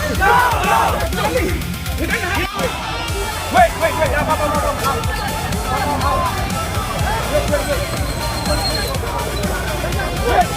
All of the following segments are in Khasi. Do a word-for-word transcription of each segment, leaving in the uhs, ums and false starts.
Wait, wait, wait. Up, up, up, up, up. Wait, wait, wait. Wait.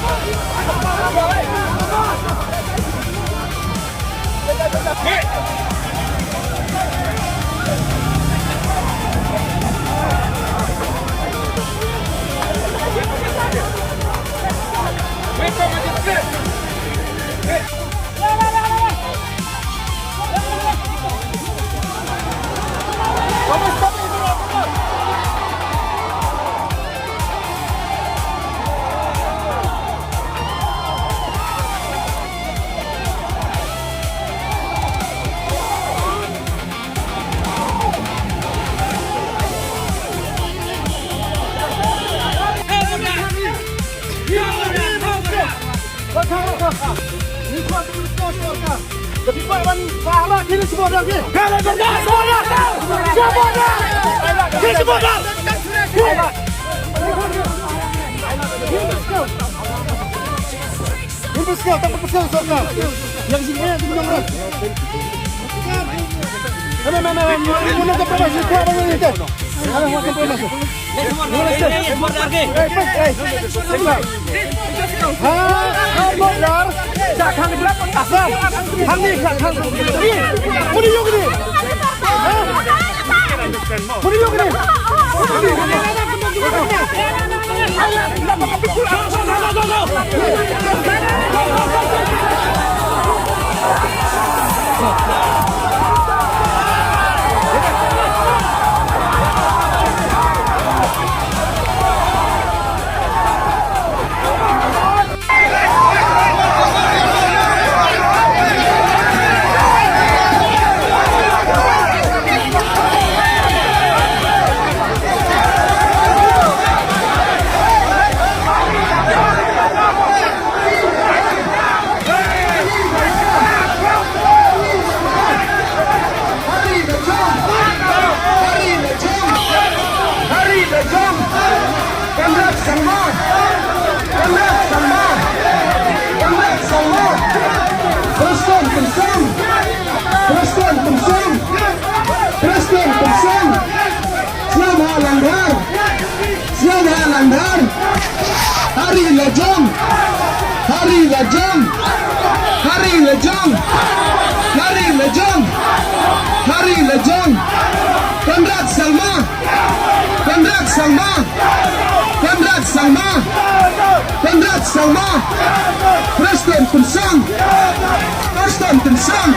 Conrad Sangma! Conrad Sangma! Conrad Sangma! President Pynshong! President Pynshong! President Pynshong! Sngewbha Langdhar! Sngewbha Langdhar! Hari Lajong! Hari Lajong! Hari Lajong! Hari Lajong! Hari Lajong! Conrad Sangma! Conrad Sangma! Conrad Sangma! Conrad Sangma! President Pynshong! President Pynshong!